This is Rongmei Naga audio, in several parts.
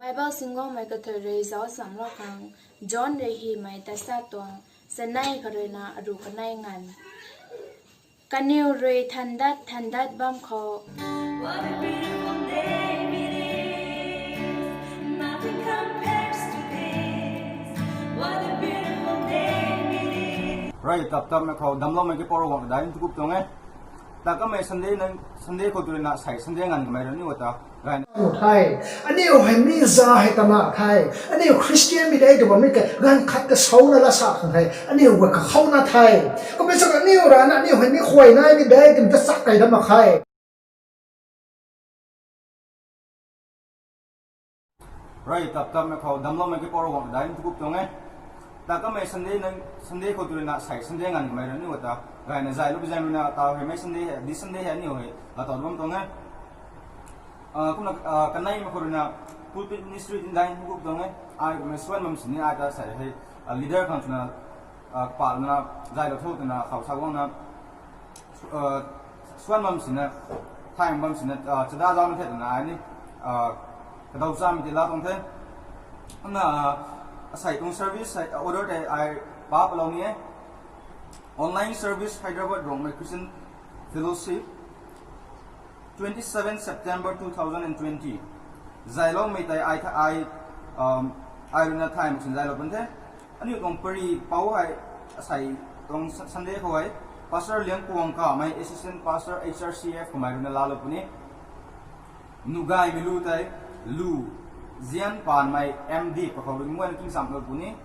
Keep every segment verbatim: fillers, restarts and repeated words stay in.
Bible singloumei kathui rui zauc samlou khang, John rui hymei tachat tuang, chanei kha ruina aru kanei nganv. Kaniw rui thandat thandat bam khou. What a beautiful name it is. Nothing compares to this. What a beautiful name it is. Rai tap tap na khou damloumei ki poro wang dai ntu kup tuang e. Ta kamei Sunday nang, Sunday khou tu ruina sei Sunday nganv kamei rui ni wata. Anu the, aniu hei mi za hei tana the, aniu Christian mi de tw bammei ke ganv khat kasauna la sa khang the, aniu guay kakhouna the. Kumei sa aniu rana aniu hei mi khuay nai mi de twna ta chak kai da mak khe. Rai tap tap na khou damloumei ki poro wang dai ntu kup tuang e. Ta kamei Sunday nang, Sunday khou tu ruina sei Sunday nganv kamei rui ni wata. Gayna zaylou bi zaymei na ta hei mei Sunday hei, this Sunday hei aniu hei la tau bam tuang e. Ah, kumna, ah, kanei mak khou ruina pulpit ministry din dai ntu kup tuang e. Ai kumna suan bam sini ai ta sei hei, ah, leader khang twna, ah, kapalna zaylou tho twna khou sa guangna, ah, suan bam sina, thay bam sina, ah, chada zauc na the twna ai ni, ah, kadau chamei ti la tuang the. Kumna, ah, asei tuang service hei, ah, order tei ai pa palou ni e. Online service Hyderabad Rongmei Christian Fellowship, twenty seven September two thousand and twenty. Zayloumei tei ai tha-, ai, um, ai ruina thay mak sin zaylou pun the. Aniu tuang pari pou hei, asei tuang Su-, Sunday khou hei, Pastor Liangkuang Kamei, Assistant Pastor H R C F kamei ruina laalou puni. Nugaymei lu tei, lu, Zian Panmei M D pa khou rui muan king samlou puni.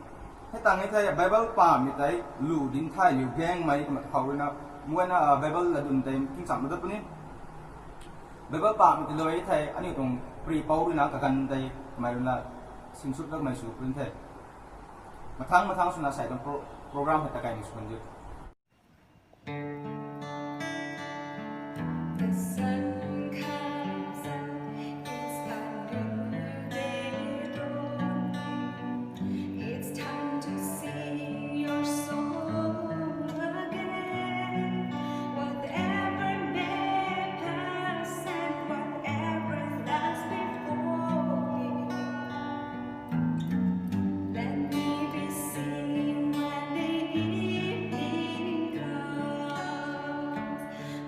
Hei tang e thei Bible pamei tei, lu, Dinthay Liu Gangmei kamei khou ruina muan, ah, Bible ladun tei king samlou dat puni. Bible pamei ti lou e thei, aniu tuang pari pou ruina kaganv tei, kamei ruina sinsut lakmei sw pun the. Mathang mathang swna sei tuang pro-, program hei ta kai ni sw kan diu. The sun comes up, it's a new day dawning. It's time to sing your song again. Whatever may pass and whatever lies before me. Let me be singing when the evening comes.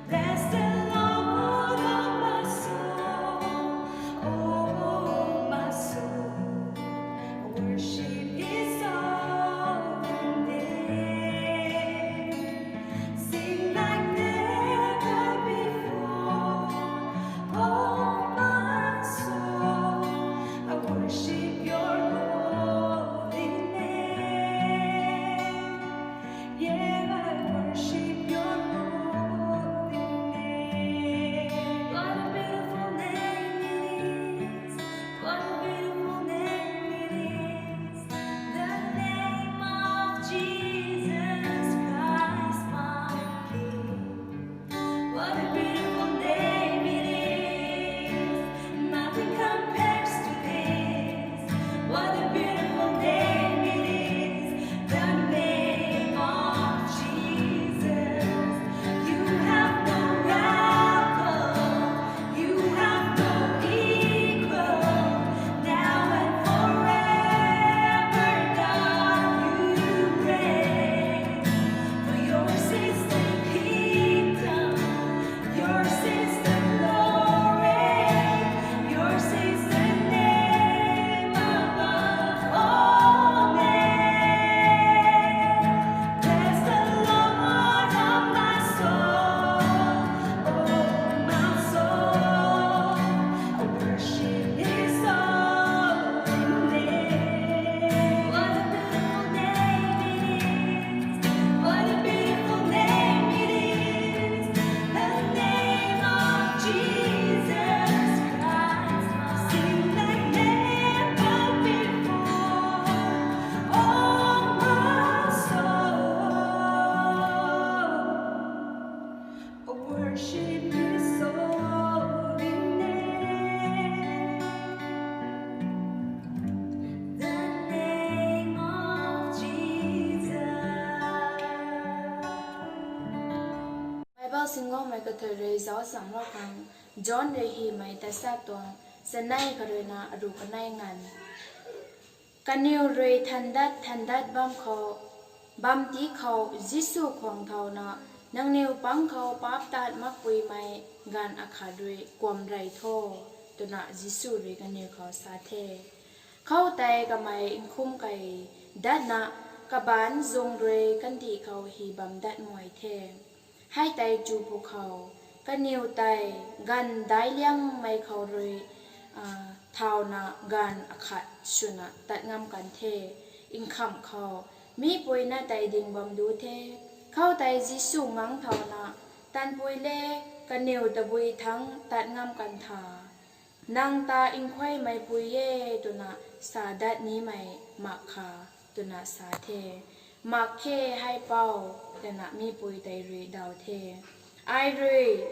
Bless the Lord, oh my soul, oh my soul. Worship His holy name. Sing like never before. Oh my soul, I worship your holy name. Yeah, I worship your holy name. What a beautiful name it is. What a beautiful name it is. The name of Jesus Christ, my King. What a beautiful name it is. Nothing compares to this. What a beautiful name it is. The name of Jesus. You have no rival. You have no equal, now and forever, God, you reign. For yours is the kingdom, yours is the glory, yours is the name above all names. Bless the Lord, oh my soul, oh my soul, worship His holy name. What a beautiful name it is. What a beautiful name it is. The name of Jesus Christ. Sing like never before. Oh my soul, worship His holy name. The name of Jesus. Bible singloumei kathui rui zauc samlou khang, John rui hymei tachat tuang, Chanei kha ruina aru kanei nganv. Kaniw rui thandat thandat bam khou, bam ti khou Jisu khwang thauna, nangniw pang khou paap tat makpuimei ganv akhat rui kuam rey tho, twna Jisu rui kaniw khou sa the. Khoutei kamei nkhum kei datna, kabaanc zung rui kandih khou hi bam dat muai the. Hei tei chu pwkhou, kaniw tei ganv daic liangmei khou rui, ah, thauna ganv akhat swna tat ngam kan the. Nkhamh khou, mipui na tei ding bam du the. Khoutei Jisu ngang thauna, tanpui le, kaniw tabui thangc tat ngam kan tha. Nang ta nkhuaimei pui e twna sa dat nimei mak kha, twna sa the. Mak khe, hei pou, twna mipui tei rui daw the. Ai rui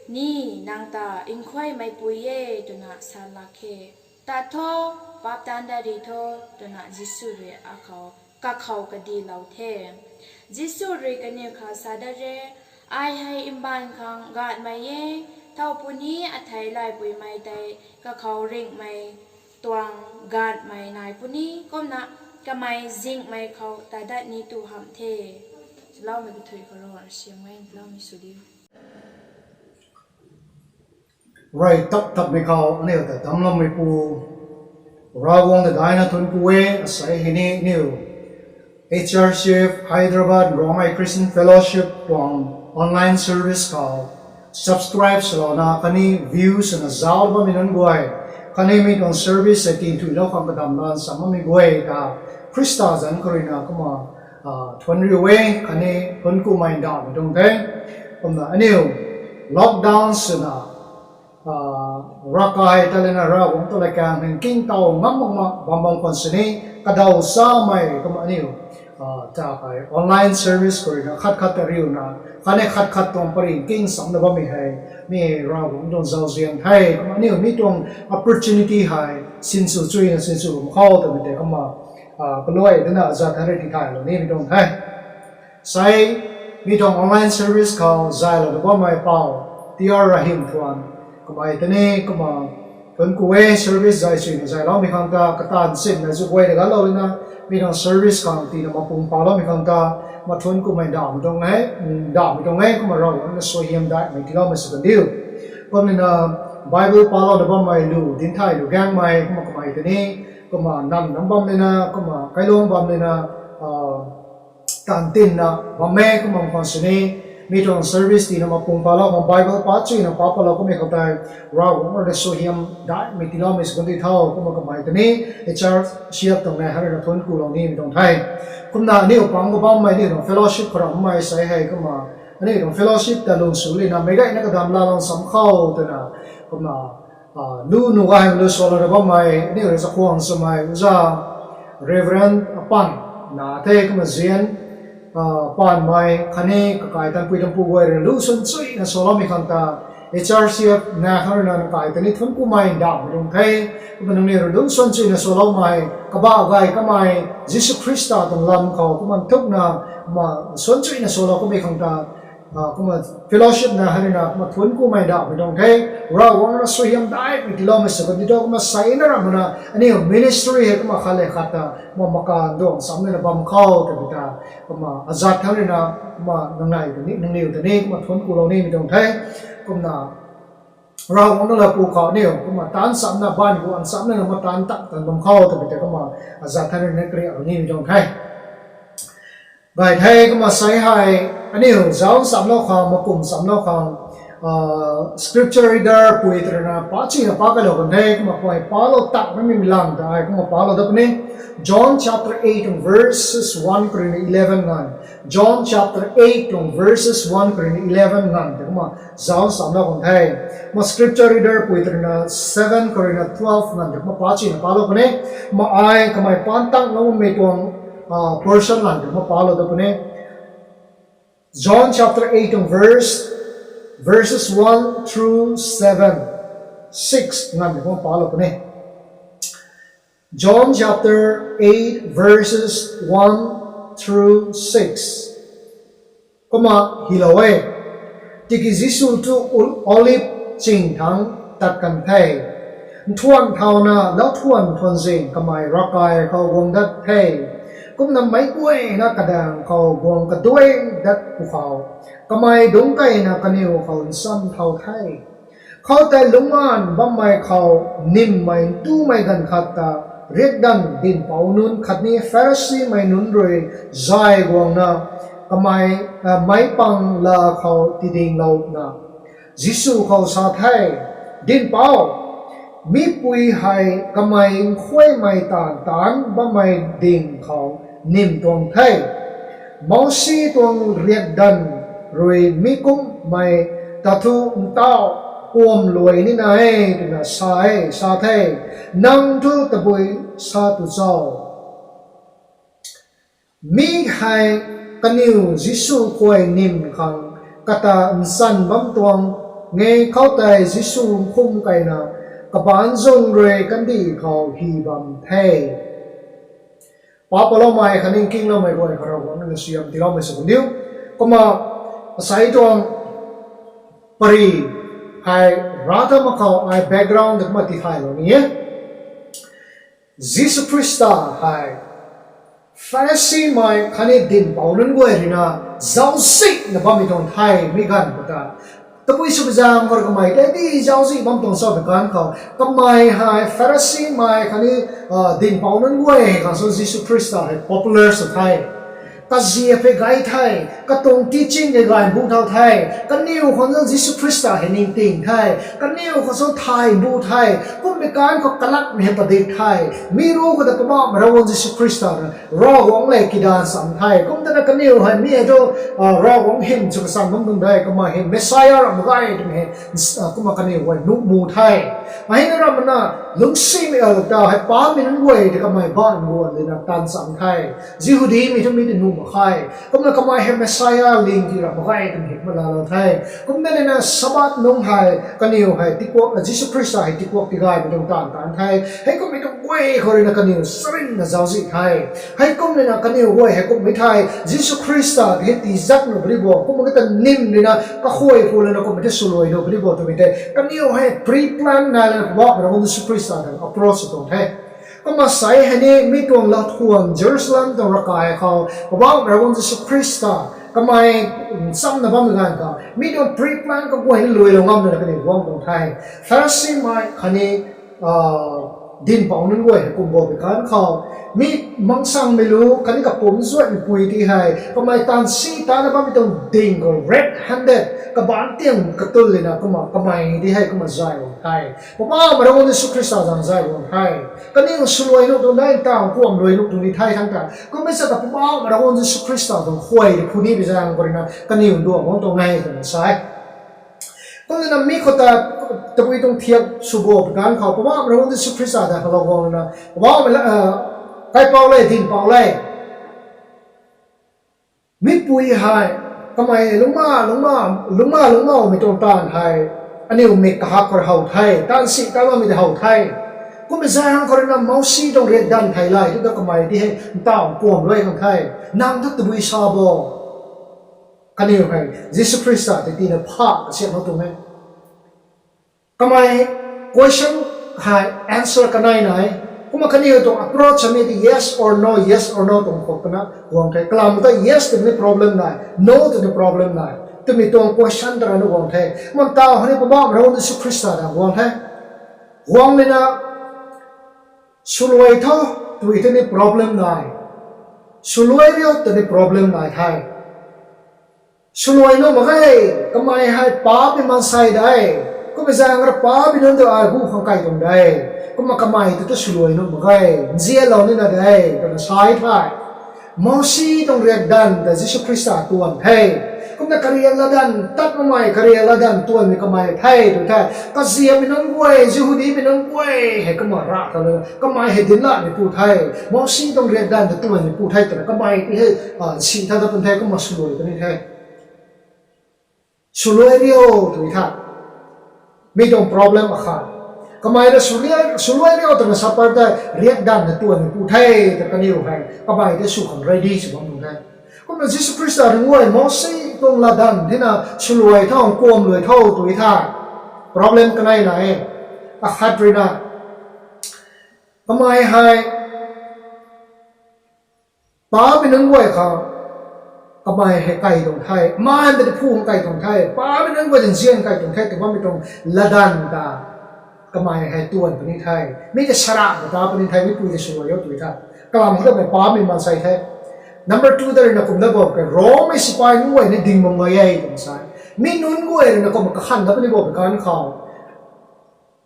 ni nang ta nkhuaimei pui e twna sa lak khe. Tat tho, paap taan dat ri tho, twna Jisu rui akhou, kakhou kadilou the. Jisu rui kaniw khou sa dat re, ai hei mbaanv khang gaanhmei e, thow puni athei laypuimei tei kakhou ringhmei tuang gaanhmei nai puni, kumna kamei zinghmei khou tadat ni tu hamh the. Loumei kathui khou Ravguangc siam nge, loumei sw diu. Rey tap tapmei khou aniu ta damcloumeipu Ravguangc ta daina thuanc ku e. Asei hei ni aniu H R C F Hyderabad Rongmei Christian Fellowship tuang online service khou subscribe swlouna khatni view swna zauc bammei nunc guay, khatni mi tuang service hei tinthuilou khang kadamna nchamh bammei guay ta Khrista zanc khou ruina kumna, ah, thuanc riu e, khatni thuanc kumei ndauhmei tuang the. Kumna aniu lockdown swna, ah, ravkai ta lana Ravguangc ta lakaeng hei kingtow ngam makna bam bam khwan sini, kadaw chamei kumna aniu, ah, ta kai online service khou ruina khat khat ta riuna, khatni khat khat tuang pary king chamna bammei hei, mi Ravguangc tuang zauzian the. Kumna aniu mi tuang opportunity hei sinsw chuyna sinsw bam khou twmei tei kumna, ah, kaluai dana zat than rui tithaylou nimei tuang the. Sei, mi tuang online service khou zaylou na bammei pou, T R Rahim thuan, kamei tei ni kumna thuanc ku e. Service zay suina zayloumei khang ta kataanv sinna zu guay ta galou lana, mi tuang service khang tiina mapung paloumei khang ta, kumna thuanc kumei ndauhmei tuang e, ndauhmei tuang e, kumna Ravguangc na suaihiam daihmei tiiloumei sw kan diu. Kumna Bible palou na bammei lu, dinc thay lu gaengmei, kumna kamei tei ni, kumna nam nam bam lana, kumna kailuang bam lana, ah, taanv tinna bam e. Kumna khwan sini, mi tuang service tiina mapung palou khang Bible pa chuyna pa palou kummei khou tei, Ravguangc rui na suaihiam daihmei tiiloumei sw kan di tho, kumna kamei tei ni, H R C F tuang nai hei ruina thuanc kulou nimei tuang the. Kumna aniu pang khou bammei aniu tuang fellowship khou ramhmei sei hei kumna, aniu tuang fellowship ta lung sw lana meic gayna kadam laalou nchamh khou twna, kumna, ah, lu nu gay lu swlou na bammei aniu rui chakhwang swmei uza Reverend Apan na the. Kumna zian, ah, Panmei khatni kakai tanpui tanpu guay rui lu suan chuyna swloumei khang ta, H R C F na khang ruina nang kai tei ni thuanc kumei ndauhmei tuang the. Kumna nangniw rui lu suan chuyna swloumei, kabah gay kamei, Jisu Khrista tuang lam khou kumna nthukna, kumna suan chuyna swlou kummei khang ta, ah, kumna fellowship na hei ruina kumna thuanc kumei ndauhmei tuang the. Ravguangc na suaihiam daihmei tiiloumei sw kan di tho. Kumna seina ramhna aniu ministry hei kumna khat le khat ta kumna makan duang chamna bam khou twmei ta, kumna azat than ruina, kumna nang nai tei ni, nangniw tei ni kumna thuanc kulou nimei tuang the. Kumna Ravguangc na lapu khou aniu kumna taanv chamna, baanv guang chamna, kumna taanv tak tan bam khou twmei ta kumna azat than ruina kariaklou nimei tuang the. Gay the. Kumna sei hei aniu zauc nchamlou khang, makum nchamlou khang, ah, scripture reader pui tei ruina pa chuyna pa kailou kan the. Kumna pui palou tak mei mi lang ta ai kumna palou dat puni. John chapter eight and verses one khou ruina eleven nganv. John chapter eight and verses one khou ruina eleven nganv tei kumna zauc nchamlou kan the. Kumna scripture reader pui tei ruina seven khou ruina twelve nganv tei kumna pa chuyna palou puni. Kumna ai kamei paan tangloumei tuang, ah, portion nganv tei kumna palou dat puni. John chapter eight and verse, verses one through seven, six nganv tei kumna palou puni. John chapter eight, verses one through six. Kumna hylou e. Tiki Jisu tu Ol-, Olive ching thangc tat kan the. Nthuan thauna lau thuan thuan zing kamei ravkai khou guang dat the. Kumna meic guayna kadaeng khou guang kaduai dat pwkhou, kamei dungc keyna kaniw khou ncham thau the. Khoutei lungcmaanv bammei khou nymmei ntumei ganv khat ta riakdanv dinhpouc nunc khatni Pharisimei nunc rui zay guangna kamei, meic pang la khou tidinglouna Jisu khou sa the, Dinhpouc, mipui hei kamei nkhuaimei taanv taanc bammei ding khou nym tuang the. Mousi tuang riakdanv rui mi kumhmei ta thu ntauh kuam luai nina e twna sa e, sa the. Nang thu tabui sa tu cho? Mi hei kaniw Jisu khuay nym khang kata nchan bam tuang e. Khoutei Jisu nkhum keyna kabaanc zung rui kandih khou hy bam the. Pa paloumei khatni nkingloumei guay khou Ravguangc nang suaihiam tiiloumei sw kandiu. Kumna asei tuang pary hei ravta mak khou ai background ta kumna tithaylou ni e. Jisu Khrista hei Pharisimei khatni dinhpouc nunc guay ruina zauczihna bammei tuang the. Mi ganv khou ta tabui sw zaeng khou kamei tei di zauczih bam tuang cho tw kan khou, kamei hei Pharisimei khatni dinhpouc nunc guay khang sw Jisu Khrista hei popular sw the. Kaziap hei gay the, katuang teaching hei gay mbu thau the, kaniw khang sw Jisu Khrista hei ningting the, kaniw khang sw thay mbu the, kummei kan khou kalakmei hei padik the. Mi ru khou ta Poubauhmei Ravguangc Jisu Khrista na Ravguangc le kidan cham the. Kum tana kaniw hei mi hei thu Ravguangc hym sw kacham bam tuang de, kamei hei Messiah ram mak ge twmei hei kumna kaniw hei nuh mu the. Mei hei na ramna lungcsimei ta hei pamei nunc guay tei kamei baanv guan lina taanv cham the. Jihudimei thu mi tei nuh mak khe. Kumna kamei hei Messiah ling ti ram mak ge twmei hei kumna laalou the. Kum tei nina Sabbath nungc hei kaniw hei Jisu Khrista hei tikuak tigaymei tuang taanv taanc the. Heikummei tuang guay khou ruina kaniw charynna zauczih the. Heikum nina kaniw guay hei kummei thei Jisu Khrista tei hei tizak nuh puni bo, kumna kata nym ruina kakhuay khou lana kummei tei swluai nuh puni bo twmei tei kaniw hei pre-plan nai lana Poubauhmei Ravguangc Jisu Khrista ta approach sw tuang the. Kumna sei hei ni mi tuang lathuan Jerusalem tuang ravkai khou Poubauhmei Ravguangc Jisu Khrista kamei nchamna bammei ganv khou mi tuang pre-plan kaguay ni luailou ngam lana kaniw guang tuang the. Pharisimei khatni dinhpouc nunc guay hei kum bo pui kan khou, mi mangsangmei lu khatni kapumc zuatmei pui ti hei kamei taanv si tana bammei tuang ding khou red handed kabaanc tiang katun lina kumna kamei ti hei kumna zay guang the. Poubauhmei Ravguangc Jisu Khrista zang zay guang the. Kaniw swluai nuh tuang de, ntaw kuam luai nuh tuang ni the thangc ta. Kummei cha ta Poubauhmei Ravguangc Jisu Khrista tuang khuay tei phu ni pi zaeng khou ruina kaniw nduang guang tuang e twna sa e. Kumna mi khou ta tabui tuang thiak sw bo pui kan khou Poubauhmei Ravguangc Jisu Khrista ta kalou guang lana, Poubauhmei, kaipouc le, dinhpouc le, mipui hei kamei lungcma lungcma lungcmaumei tuang taanv hei aniu mik kahak khou how the, taanv si taanv bammei tei how the. Kummei zaeng khou ruina Mousi tuang riakdanv thei lay tu ta kamei ti hei ntaw kuam luai khang the. Nang thu tabui sa bo? Kaniw hei Jisu Khrista tei tina pha kasiamhlou tuang e. Kamei question hei answer kanei nai. Kumna kaniw tuang approach hei mi tei yes or no, yes or no tuang khou kana guang the. Kalam ta yes twmei problem nai, no twmei problem nai twmei tuang question ta rana guang the. Kumna ntaw hei ni Poubauhmei Ravguangc Jisu Khrista ta guang the. Guang lina swluai tho twi tei ni problem nai, swluai riu tei ni problem nai the. Swluai nuh mak ge, kamei hei paapcmei maansei de. Kummei zaeng rui paapcmei nunc ta ai hu khang kai tuang de. Kumna kamei ta tu swluai nuh mak ge, nzianlou nina de twna sa the. Mousi tuang riakdanv ta Jisu Khrista tuan the. Kumna kariak latdanv tat makmei, kariak latdanv tuanmei kamei the tw the. Kaziapmei nunc guay, Jihudimei nunc guay hei kumna ra ta lana kamei hei dinc latmeipu the. Mousi tuang riakdanv ta tuanmeipu the twna kamei ti hei si tha ta pun the, kumna swluai ta ni the. Swluai riu tw tha. Mi tuang problem akhat. Kamei ta swluai riu twna sa pat tei riakdanv ta tuanmeipu the ta kaniw hei kamei tei sw khang ready sw bam tuang the. Kumna Jisu Khrista rui guay Mousi tuang latdanv thina swluai tho, kuam luai tho tw tha. Problem kanei nai e. Akhat ruina Kamei hei, paapmei nunc guay khang, kamei hei kai tuang the, maanmei ta phu hang kai tuang the, paapmei nunc guay ta nzian kai tuang the, tw bammei tuang latdanv ta, kamei hei tuan puni the, mi ta sara ta ta puni the, mipui ta swluai o tw the. Kalam khou ta mei paapmei maansei the. Number two ta rui na kumna bam ke, Rommei sipai nunc guay ni ding bam ngai e twna sa. Mi nunc guay rui na kumna kakhan dat puni bam kan khou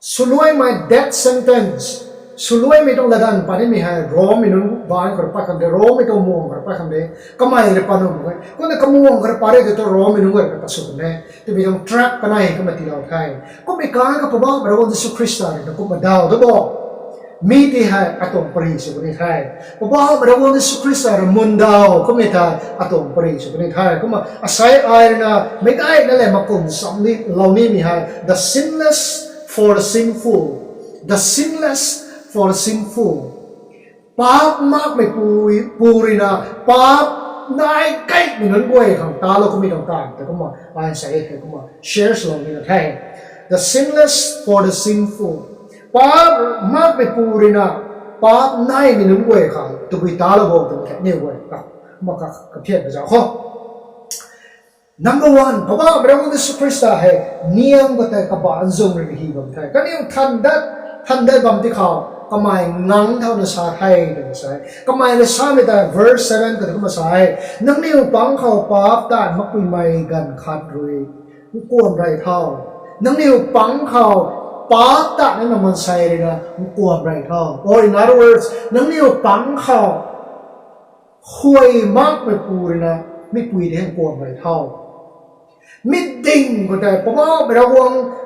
swluaimei death sentence, swluaimei tuang latdanv pat nimei hei Rommei nunc baanc khou rui pat khang de, Rommei tuang muang khou rui pat khang de, kamei rui pat nuh mak e. Kumna kamuang khou rui pat re tei thu Rommei nunc guay rui pat sw khang de. Twmei tuang trap kanei kumna tiilou the. Kummei kan khou Poubauhmei Ravguangc Jisu Khrista rui na kumna daw da bo. Mi ti hei atuang pary sw puni the. Poubauhmei Ravguangc Jisu Khrista rui mun daw kummei thei atuang pary sw puni the. Kumna asei ai rui na meic gayna lev makum sam ni lou nimei hei the sinless for the sinful, the sinless for the sinful. Paap makmei pu, pu rui na, paap nai kaimei nunc guay khang talou kummei tuang taanv tei kumna ai sa e the, kumna share swlou nina the. The sinless for the sinful. Paap makmei pu rui na, paap naimei nunc guay khang tabui talou bo twmei the, aniw guay ta kumna ka, kaphian ka zauc khou. Number one, Poubauhmei Ravguangc Jisu Khrista hei niang khou tei kabaanc zung rui na hy bam the. Kaniw than dat, than dat bam ti khou, kamei ngang thauna sa the twna sa e. Kamei rui samei ta verse seven khou tei kumna sa e, nangniw pang khou paap tat makpuimei ganv khat rui nkuam rey tho. Nangniw pang khou paap tat nina maansei rui na nkuam rey tho. Or in other words, nangniw pang khou khuay makmei pu rui na mipui tei nkuam rey tho. Mi ding khou tei Poubauhmei Ravguangc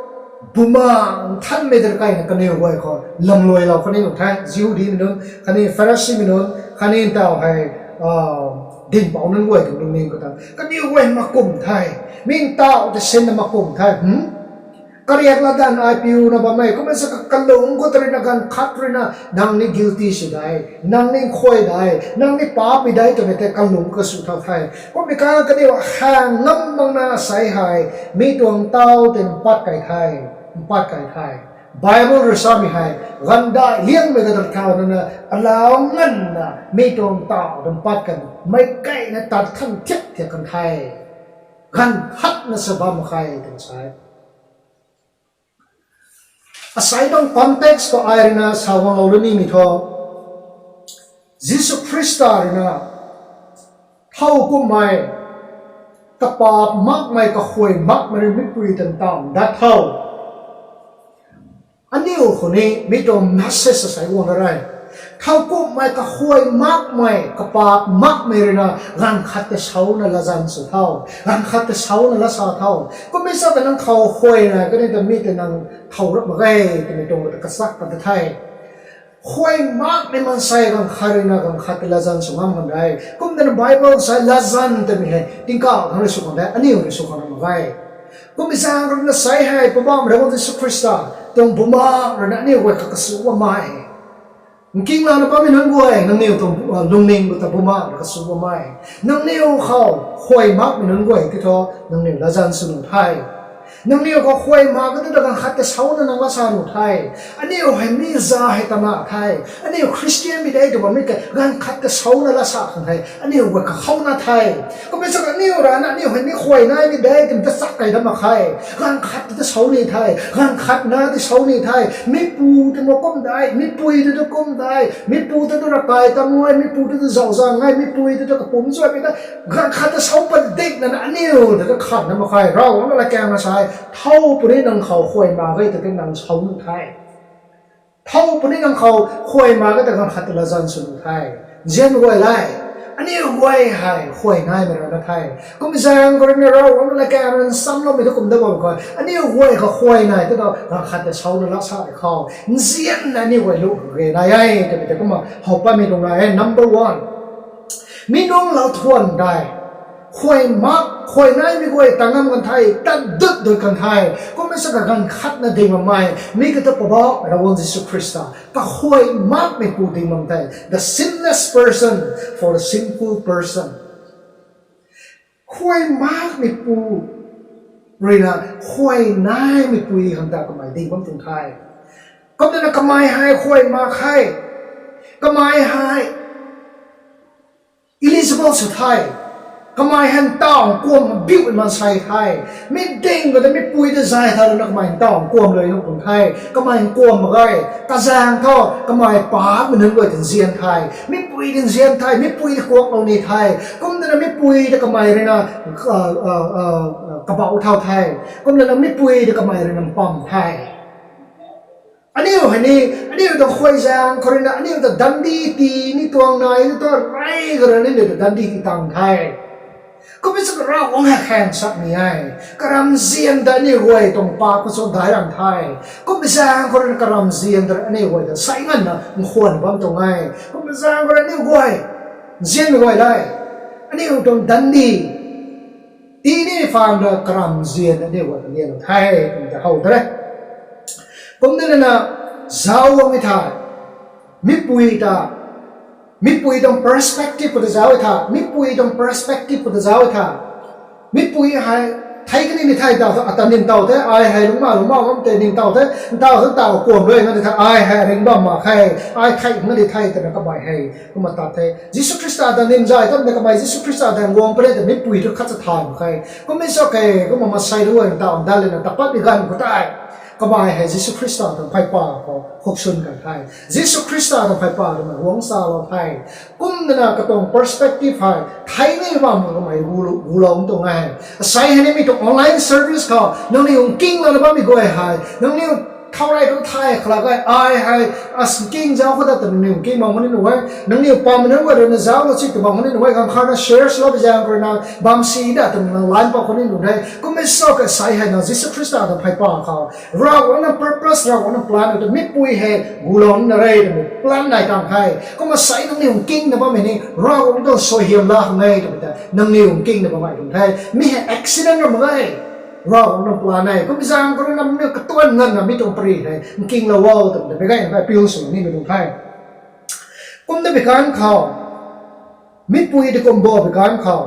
Bumaengh Nthanmei ta kaina kaniw guay khou lamluailou khatni nuh the, Jihudimei nunc khatni Pharisimei nunc khatni ntaw hei, ah, dinhpouc nunc guay tuang lungning khou ta kaniw guay makum the. Mi ntaw tei sinna makum the. Hmm? Kariak latdanv ai piuna bammei kummei sa ka, kalung khou ta rui na ganv khat rui na nang ni guilty sw de, nang ni nkhuay de, nang ni paapmei de twmei tei kalung kasw thau the. Kummei kan kaniw hang ngam makna sei hei mi tuang ntaw tei mpat kai the, mpat kai the. Bible rui samei hei, gandai liangmei ta tat thau nana, alau nganvna mi tuang ntaw tei mpat kan, meic kaina tat than thiak thiak kan the. Ganv khatna sa bam khe twna sa e. Asei tuang context khou ai rui na sa guanglou lu nimei thu, Jisu Khrista rui na thow kumhmei, kapaap makmei, kakhuay makmei rui mipui ta ntaw dat tho. Aniu khou ni mi tuang message asei guang na re. Thow kumhmei, kakhuay makmei, kapaap makmei rui na ganv khat ta souna latzan sw tho, ganv khat ta souna lat sa tho. Kummei sa ta nang khou khuay na kani ta mi tei nang thow rap mak ge twmei tuang ta kachak kan ta the. Khuay makmei maansei ganv khat rui na ganv khat ta latzan sw ngam kan de. Kumna Bible sa latzan twmei hei tingkauh khang rui sw khang de, aniu rui sw khang ram mak ge. Kummei zaeng rui na sei hei Poubauhmei Ravguangc Jisu Khrista tuang Bumaengh rui na aniu guay kha kasw bammei, nkinglouna bammei nunc guay, nangniw tuang, ah, lungning khou ta Bumaengh rui kasw bammei, nangniw khou khuay makmei nunc guay ti thu nangniw latzan sw nuh the. Nangniw khou khuay mak ka tu ta ganv khat ta souna nang lat sa nuh the. Aniu hei mi za hei tana the. Aniu Khristianmei de tw bammei ke ganv khat ta souna lat sa khang the. Aniu guay kakhouna the. Kummei sa aniu rana aniu hei mi khuay naimei de twmei ta chak kai dat mak khe. Ganv khat ta sou ni the, ganv khat na ti sou ni the. Mipu tei ma kum de, mipui tei tu kum de, mipu tei tu ravkai tam e, mipu tei tu zauza ngai, mipui tei tu kapumc zuaimei ta, ganv khat ta sou padikna na aniu tei tu khanna mak khe. Ravguangc na latkaeng na sa e, thow puni nang khou khuay mak ge ta nang sou nuh the. Thow puni nang khou khuay mak ge ta ganv khat ta latzan sw nuh the. Nzian guay le, aniu guay hei khuay naimei rana the. Kummei zaeng khou rui na Ravguangc na latkaeng rui nsamloumei tu kum dat bam khou, aniu guay khou khuay nai tu ta ganv khat ta souna lat sa khou nzianna aniu guay lu ge nai e twmei tei kumna how patmei tuang nai e. Number one, mi nunc lou thuan dei, khuay mak, khuay naimei guay ta ngam kan the, tat dut dut kan the. Kummei sa ka ganv khatna ding bammei mi ka ta Poubauhmei Ravguangc Jisu Khrista, kakhuay makmeipu ding bam the, the sinless person for the sinful person. Khuay makmeipu rui na khuay naimeipu khang ta kamei ding bam tuang the. Kumna kamei hei khuay mak khe. Kamei hei eligible sw the. Kamei hei ntaw nkuam biu maansei the. Mi ding khou ta mipui ta zay tha ruina kamei ntaw nkuam lui nung tuang the. Kamei nkuam mak ge. Kazaeng thu kamei paapmei nunc guay ta nzian the. Mipui ta nzian the. Mipui ta kuaklou ni the. Kum twna mipui ta kamei ruina kabauh thau the. Kum twna mipui ta kamei ruina mpam the. Aniu hei ni, aniu ta khuay zaeng khou ruina aniu ta dandi tii ni tuang nai ni tu rey khou ruina aniu ta dandi tii tang the. Kummei sw Ravguangc hei khaeng sakmei e. Karamzian ta aniu guay tuang paap khou sw daic ram the. Kummei zaeng khou ruina karamzian ta aniu guay ta sei nganvna nkhwan bam tuang e. Kummei zaeng khou ruina aniu guay, nzianmei guay le, aniu tuang dandi tii ni phaan ta karamzian aniu guay ta lianlou the twmei ta how de. Kum twna na, zauc guangmei tha, mipui ta, mipui tuang perspective khou ta zauc e tha, mipui tuang perspective khou ta zauc e tha, mipui hei thei kanimei thei taw thu ata nim taw the, ai hei lungcna lungcna bam tei nim taw the, ntaw thu ntaw kuam rui nga di the, ai hei ring bam mak khe, ai thei nga di the twna kamei hei kumna tat the. Jisu Khrista ta nim zay tat tei kamei Jisu Khrista ta guang pary ta mipui thu khat cha thay mak khe. Kummei sw khe, kumna masei rui ntaw dat lana ta patmei ganv khou tei kamei hei Jisu Khrista tuang pheypa khou khuksun kan the. Jisu Khrista tuang pheypa twna guang salou the. Kum twna katuang perspective hei thei ni bam kamei gu, gulou tuang e. Asei hei ni mi tuang online service khou nangniw nkinglouna bammei guay hei nangniw thau rey khou thay khalak e, ai hei as nking zauc khou ta twna nangniw nking bam khou ni nuh e. Nangniw pamei nunc guay ruina zauclou chi tw bam khou ni nuh e. Ganv khat na share swlou bi zaeng khou ruina bam si da twna nang lan pat khou ni nuh de. Kummei sw khe, asei hei na Jisu Khrista tuang pheypa khou Ravguangc na purpose, Ravguangc na plan tu mipui hei gulou nina re twmei plan nai tang the. Kumna asei nangniw nkingna bammei ni Ravguangc tuang suaihiam la khang e twmei ta nangniw nkingna bammei tuang the. Mi hei accident ram mak ge. Ravguangc tuang plan e. Kummei zaeng khou ruina nangniw katuan nganvna mi tuang pary hei nkinglou o twmei ta meic gayna appeal sw nimei tuang the. Kum ta bi kan khou, mipui ta kum bo bi kan khou,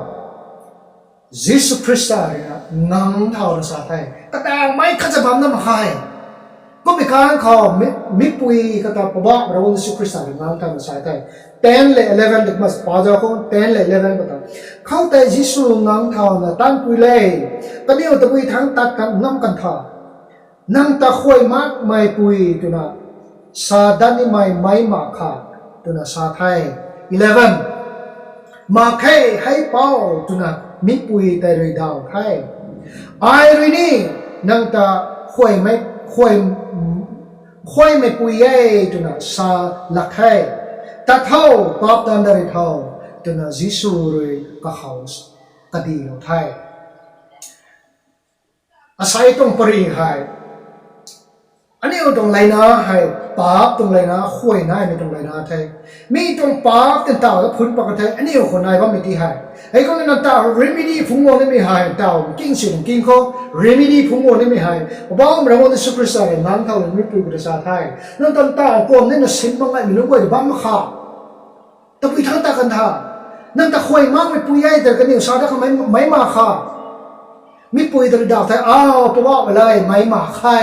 Jisu Khrista ruina ngang thauna sa the. Kata mei khat cha bam na mak khe. Kum bi kan khou, mi, mipui kata Poubauhmei Ravguangc Jisu Khrista rui ngang thauna sa the. Ten le eleven ta kumna sa pa zauc khou, ten le eleven khou ta, khoutei Jisu ngang thauna, Tanpui le, kaniw tabui thangc tat kan ngam kan tha, nang ta khuay makmeipui twna sa dat nimei meic mak kha, twna sa the. Eleven, Mak khe, hei Pou, twna mipui tei rui daw the. Ai rui ni nang ta khuaymei, khuay, khuaymeipui e, twna sa lak khe. Tat tho, paap taanv dat ri tho, twna Jisu rui kakhou kadilou the. Asei tuang pary hei, aniu tuang leina hei, paap tuang leina, khuay naimei tuang leina the. Mi tuang paap tei ntaw ta phun pat kan the, aniu khou nai bammei ti hei. Hei kumna nang ta remedy phungc guang nimei hei, ntaw nking si nking khou, remedy phungc guang nimei hei Poubauhmei Ravguangc Jisu Khrista rui ngang thau nimei pui khou ta sa the. Nang ta ntaw kuam nina sin mak ngaimei nunc guay ta bam mak kha. Tabui thangc tat kan tha. Nang ta khuay makmeipui e ta kaniw sa dat kamei meic mak kha. Mipui ta rui daw the, a, Poubauhmei le, meic mak khe.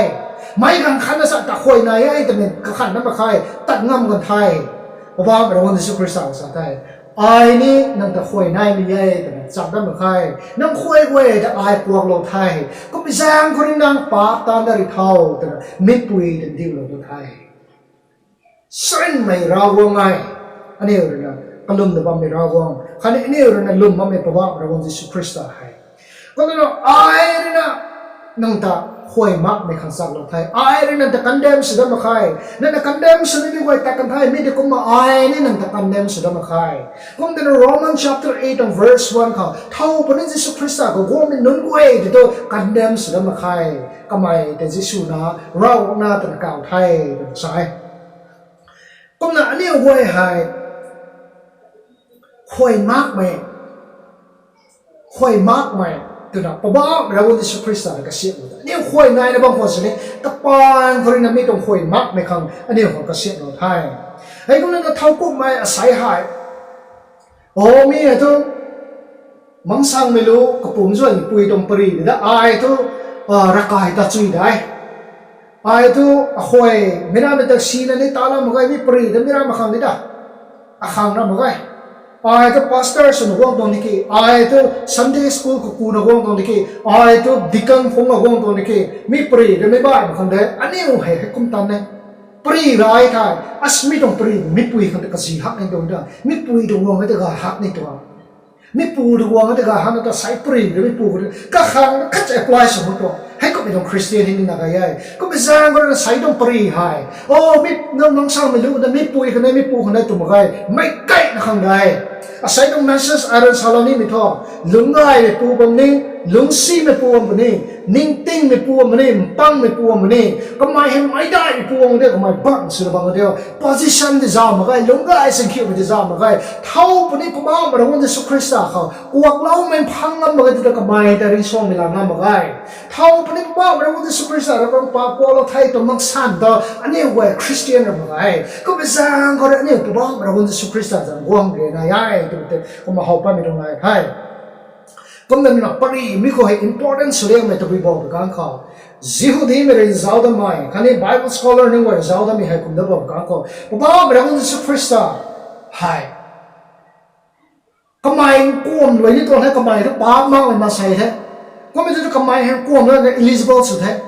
Meic ganv khat na sa ta khuay nai e twmei kakhan dat mak khe, tat ngam kan the. Poubauhmei Ravguangc Jisu Khrista sa the, Ai ni nang ta khuay naimei e twna chak dat mak khe. Nang khuay guay ta ai kuaklou the. Kummei zaeng khou rui nang paap taanv dat ri tho, twna mipui ta ndiulou tu the. Sarinmei Ravguangc e. Aniu ruina kalwm ta bammei Ravguangc, khatni aniu ruina lwm bammei Poubauhmei Ravguangc Jisu Khrista hei. Kumna ai ruina nang ta khuay makmei khang chaklou the. Ai ruina nang ta condemn sw dat mak khe. Nang ta condemn sw nimei guay tat kan the, mi tei kumna ai ni nang ta condemn sw dat mak khe. Kum twna Roman chapter eight and verse one khou thow puni Jisu Khrista khou guangmei nunc guay tei thu condemn sw dat mak khe. Kamei tei Jisu na, Ravguangc na twna kaw the, twna sa e. Kumna aniu guay hei khuay makmei, khuay makmei twna Poubauhmei Ravguangc Jisu Khrista rui kasiamhlou ta, aniu khuay naina bam khwan sini, kapaan khou ruina mi tuang khuay makmei khang aniu khou kasiamhlou the. Hei kumna na thow kummei asei hei, o, mi hei thu mangsangmei lu kapumc zuanmei pui tuang pary di da, ai thu, a, ravkai ta chui dai. Ai thu akhuay, mi ramei ta sina ni ta lam mak ge, mi pary ta mi ramei khang ni da. Akhang na mak ge. Ai tu pastor swna guang tuang di ki, ai tu Sunday school kakuna guang tuang di ki, ai tu deacon phungna guang tuang di ki, mi pari rui mei baih mak khang de, aniu hei hei kum tan e. Pari rai thei, as mi tuang pari, mipui khang ta kazi hak ni tuang da, mipui tu guang e ta gay hak ni tuang. Mipu tu guang e ta gay hak na ta sei pari rui mipu khang, kakhang khat apply sw mak tuang. Hei kummei tuang Christian hei ni na gay e. Kummei zaeng khou rui na sei tuang pari hei, o, mi, nang, nang sangmei lu na mipui khang e, mipu khang e tw mak ge, meic kaina khang de. Asei tuang message ai rui salou nimei thu, lungcgaymeipu bam ni, lungcsimeipu bam puni, ningtingmeipu bam puni, mpangmeipu bam puni, kamei hei meic daihmeipu bam de, kamei bang swna bam de, position ti zauh mak ge, lungcgay singkhiumei ti zauh mak ge, thow puni Poubauhmei Ravguangc Jisu Khrista khou kuakloumei phang ngam mak ge, tei ta kamei ta ringcsuangmei la ngam mak ge. Thow puni Poubauhmei Ravguangc Jisu Khrista rui kang paap kuaklou the tw mak san ta aniu guay Christian ra mak ge. Kummei zaeng khou rui aniu Poubauhmei Ravguangc Jisu Khrista zanc guang re nai e twmei tei kumna how patmei tuang nai the. Kumna na pari mi khou hei important sw liangmei tabui bam pui kang khou, Jihudimei rui zauc datmei khatni Bible scholar nunc guay zauc datmei hei kum da bam pui kang khou, Poubauhmei Ravguangc Jisu Khrista hei kamei nkuam luai ni tuang the, kamei thu paap makmei maansei the. Kummei tu kamei hei nkuam luai na eligible sw the.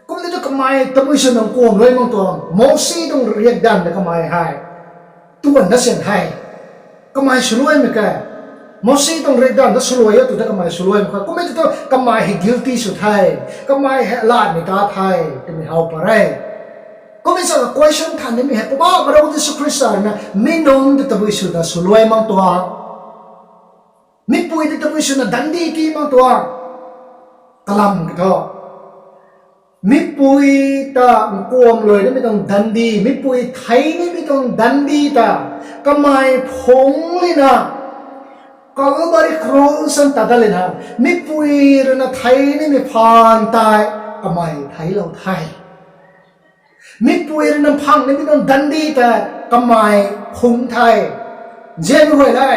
Kumna tu kamei tabui swna nkuam luai mak tuang, Mousi tuang riakdanv ta kamei hei tuan da sian the. Kamei swluaimei ke, Mousi tuang riakdanv ta swluai e tw ta kamei swluai mak khe. Kummei tu kamei hei guilty sw the, kamei hei latmei ta the, twmei how pat re. Kummei sa question than nimei hei Poubauhmei Ravguangc Jisu Khrista rui na mi nunc ta tabui swna swluai mak tuang, mipui ta tabui swna dandi ti mak tuang. Kalam ki thu, mipui ta nkuam luai nimei tuang dandi, mipui thei nimei tuang dandi ta kamei phungc lana, Calvary cross an ta dat lana, mipui rui na thei nimei phaan tei kamei theiclou the. Mipui rui na mphang nimei tuang dandi ta kamei phungc the. Nzianmei guay le,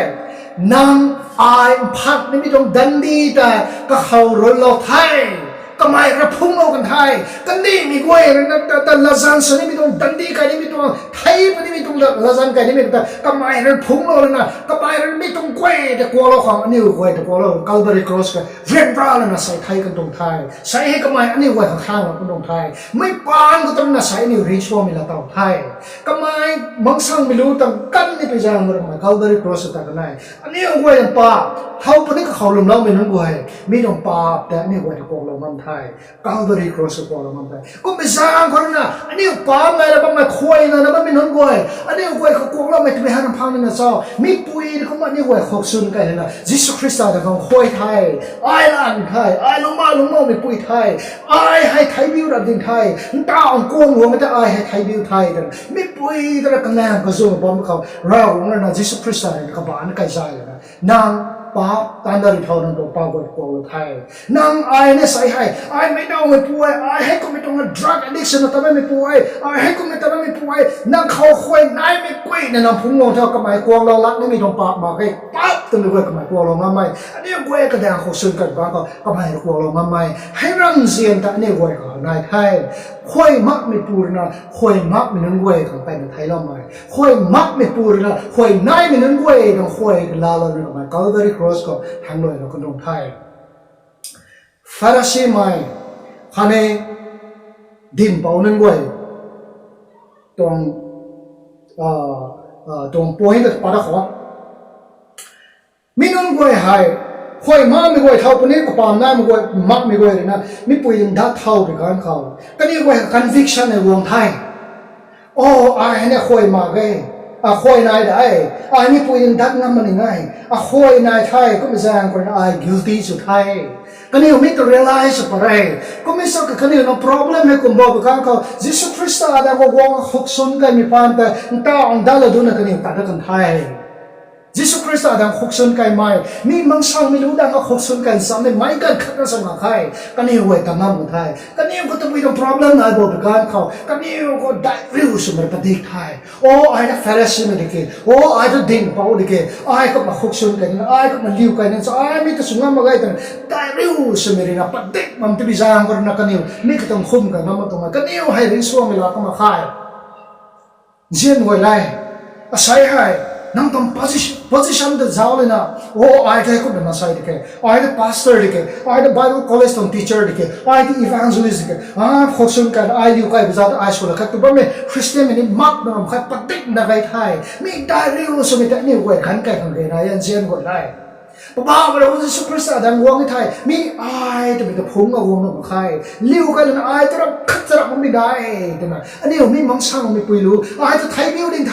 nang ai mphang nimei tuang dandi ta kakhou runlou the. Kamei rui phungclou kan the. Kandihmei guay rui na ta, ta latzan sw nimei tuang dandi kai nimei tuang, thei puni nimei tuang la-, latzan kai nimei ta kamei rui phungclou lana, kamei rui mi tuang guay ta kuaklou khang aniu guay ta kuaklou Calvary cross ka ryanra lana sei thei kan tuang the. Sei hei kamei aniu guay khang khanglou kan tuang the. Mei paan khou tana sei aniu ringcsuangmei la taw the. Kamei mangsangmei lu tang kan ni pui zaeng khou rui kamei Calvary cross ta kan e. Aniu guay na paap, thow puni kakhou lwmloumei nunc guay, mi tuang paap ta aniu guay ta kuaklou ngam the. Calvary cross khou kuaklou ngam the. Kummei zaeng khou rui na aniu paap nai na bammei, khuay nai na bammei nunc guay, aniu guay khou kuakloumei twmei hei na phang nina cho? Mipui rui kumna aniu guay khuk swn kai lana Jisu Khrista ta khang khuay the. Ai lan the, ai lungcma lungcmoumeipui the, ai hei theibiu ra ding the, ntaw nkuang guangmei ta ai hei theibiu the twna mipui ta rui kanaeng kazu bam khou Ravguangc rui na Jisu Khrista rui na kabaanc kai zay lana, nang paap tan da ri thau, nang tuang paap guay kuaklou the. Nang ai ni sei hei, ai meic nowmeipu e, ai hei kummei tuang drug addiction na ta bammeipu e, ai hei kummei ta bammeipu e, nang khou khuay naimei guay na nang phungc guang tho, kamei kuaklou lak nimei tuang paap mak ge, paap twmei guay kamei kuaklou ngam e. Aniu guay kadaeng khuk swn kai bam khou kamei rui kuaklou ngam e. Hei ramzian ta aniu guay khou nai the. Khuay makmeipu rui na khuay makmei nunc guay khang mpeyna theicloumei, khuay makmeipu rui na khuay naimei nunc guay khang khuay laalou na kamei Calvary cross khou thangluailou kan tuang the. Pharisimei khatni dinhpouc nunc guay tuang, a, a, tuang point ta pat da khou, mi nunc guay hei khuay makmei guay thow puni kapam naimei guay, makmei guay rui na mipui dinc dat thow pui kang khou kaniw guay conviction hei guang the. O, ai hei ni khuay mak ge, a, khuay nai de, ai mipui dinc dat ngam mak ni nge, a, khuay nai the, kummei zaeng khou rui na ai guilty sw the. Kaniw mi ta realize sw pat re. Kummei sa ka kaniw na problem hei kum bam pui kang khou Jisu Khrista daeng khou guang khuk swn kaimei phaan tei ntaw ndalou duna kaniw tat dat kan the. Jisu Khrista daeng khuk swn kaimei, mi mangsangmei lu daeng khou khuk swn kai nchammei meic ganv khat na sa mak khe. Kaniw guay ta ngam kan the. Kaniw khou tabui tuang problem nai bam pui kang khou kaniw khou daihriu swmei padik the. O, ai na Pharisimei di ke, o, ai tu dinhpouc di ke, ai kumna khuk swn kai nina, ai kumna liu kai nina, sa ai mi ta sw ngam mak ge twna daihriu swmei rui na padik bam tipui zaeng khou rui na kaniw mi katuang khum kai ngam mak tuang e. Kaniw hei ringcsuangmei la kan mak khe. Nzian guay le, Asei hei, nang tuang position, position ta zauc lana, o, ai tei kumna masei di ke, ai tei pastor di ke, ai tei Bible college tuang teacher di ke, ai tei evangelist di ke, a, khou sun kan ai liu kai baza ta ai sw la khat tu bammei Christian mei ni mak na ram khat padik na gai the. Mi dai riu swmei tei aniu guay ganv kai khang gena yan zian guay le. Poubauhmei Ravguangc Jisu Khrista dang guang e the, mi ai twmei ta phungc a guang na mak khe. Liu kai lana ai ta ram khat ta ram mi dai twna aniu mi mangsang mi pui lu, ai ta thei biu ding the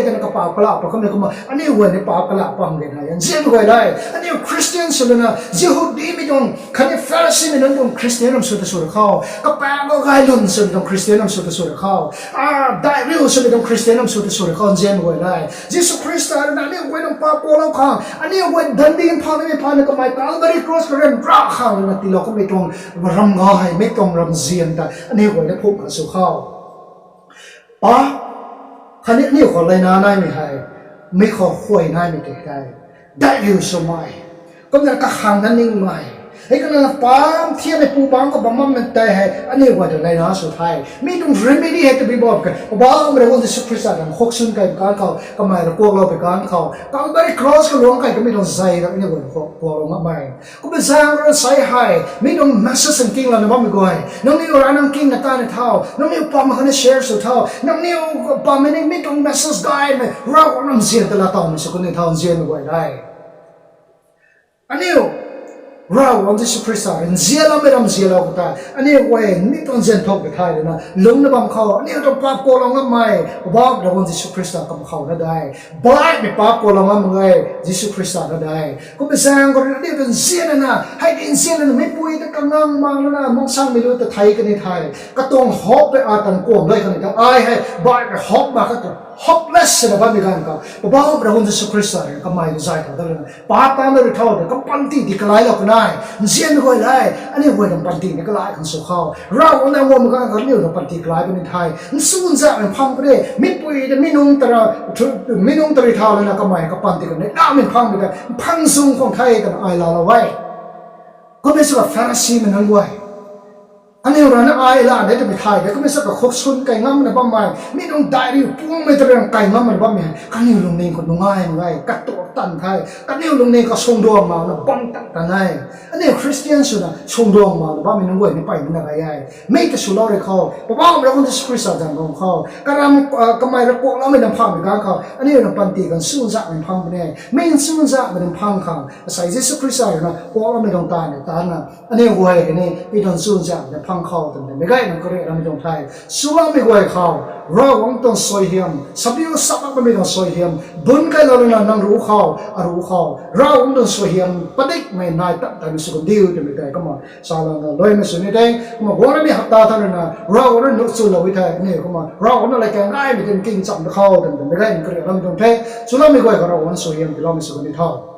twna kapaap kala pa kamei kumna aniu guay ni paap kala pang gena yan zian guay le. Aniu Christian sw lana Jihudimei tuang khatni Pharisimei nunc tuang Christian ram sw ta sw ra khou, kapaap khou gay lun swmei tuang Christian ram sw ta sw ra khou, a, dai riu swmei tuang Christian ram sw ta sw ra khou nzian guay le. Jisu Khrista rui na aniu guay nang paap kuaklou khang, aniu guay dandi phang nimei phaan na kamei Calvary Cross khou ryanra khang rui na tiilou kamei tuang ram gay, mi tuang ramzian ta aniu guay na phungc kha sw khou, pa, khatni aniu khou leina naimei hei, mi khou huay naimei tei tei, dai riu swmei, kumna kakhang na ningmei, hei kumna paam thiammei pu bangc khou bam bammei tei hei aniu guay ta leina sw the. Mi tuang remedy hei tabui bam ke, Poubauhmei Ravguangc Jisu Khrista tuang khuk sun kai bi kan khou, kamei rui kuaklou bi kan khou, Calvary Cross khou luang kai kamei tuang zei ram aniu guay khou kuaklou ngammei. Kumna zaeng rui sei hei mi tuang message nking lana bammei guay, nangniw rui nang kingna ta ni thau, nangniw pam khatni share sw thau, nangniw pammei ni mi tuang message gaymei Ravguangc ramzian ta laa tawmei sw kani thau nzianmei guay le. Aniu Ravguangc Jisu Khrista rui nzianloumei ram nzianlou khou tei aniu guay mi tuang nzian thuk ka thei rui na lungcna bam khou aniu tuang paap kuaklou ngammei Poubauhmei Ravguangc Jisu Khrista kam khou na de. Baihmei paap kuaklou ngam mak ge, Jisu Khrista na de. Kumna zaeng khou rui na aniu ta nzian lana, hei di nzian lana meipui ta kangang mang lana mangsangmei lu ta thei kani the. Katuang hope tei atan kuam dai kani the. Ai hei baihmei hope mak kha tu hopeless swna bammei ganv khou Poubauhmei Ravguangc Jisu Khrista rui kamei ta zay thau dat lana paap ta na rui thau de, kapanty di kalailou kanei nzianmei guay le. Aniu guay tuang panty ni kalai khang sw khou Ravguangc na guangmei ganv khou aniu tuang panty kalai puni the. Nchunzakmei phang puni, meipui ta mi nungc ta rui thau lana kamei kapanty khou ni lamei phangmei ta phang zung khang the twna ai laalou e. Kumna sw ka Pharisimei nunc guay, aniu rui na ai la de twmei thay de, kumna sw ka khuk sun kai ngam na bammei, mi tuang dai riu puangmei ta rui kai ngam na bammei, kaniw lungning khou nungai mak ge, katuak tan the, kaniw lungning khou sungduang mak na bam tan tan e. Aniu Christian swna sungduang mak na bammei nunc guay ni pey na gay e. Mi ta swlou rui khou Poubauhmei Ravguangc Jisu Khrista zanc guang khou karam, kamei rui kuakloumei nang phangmei ganv khou aniu nang panty khang nchunzakmei phang puni. Mi nchunzakmei nang phang khang asei Jisu Khrista rui na kuakloumei tuang taanv ni taanna aniu guay kani mi tuang nchunzakmei nang phang khou twmei meic gayna kariak lamei tuang the. Swloumei guay khou Ravguangc tuang suaihiam, sabiu sapakmei tuang suaihiam bun kailou lana nang ruc khou, aruc khou Ravguangc tuang suaihiam padikmei nai tat tanmei sw kan diu twmei tei kumna salouna luaimei sw ni the. Kumna guangna mi hapta tha rui na Ravguangc rui nuh chulou e the, aniu kumna Ravguangc na lei kaeng gaymei tin king cham da khou twmei meic gayna kariak lamei tuang the. Swloumei guay khou Ravguangc suaihiam tiiloumei sw kan ni tho.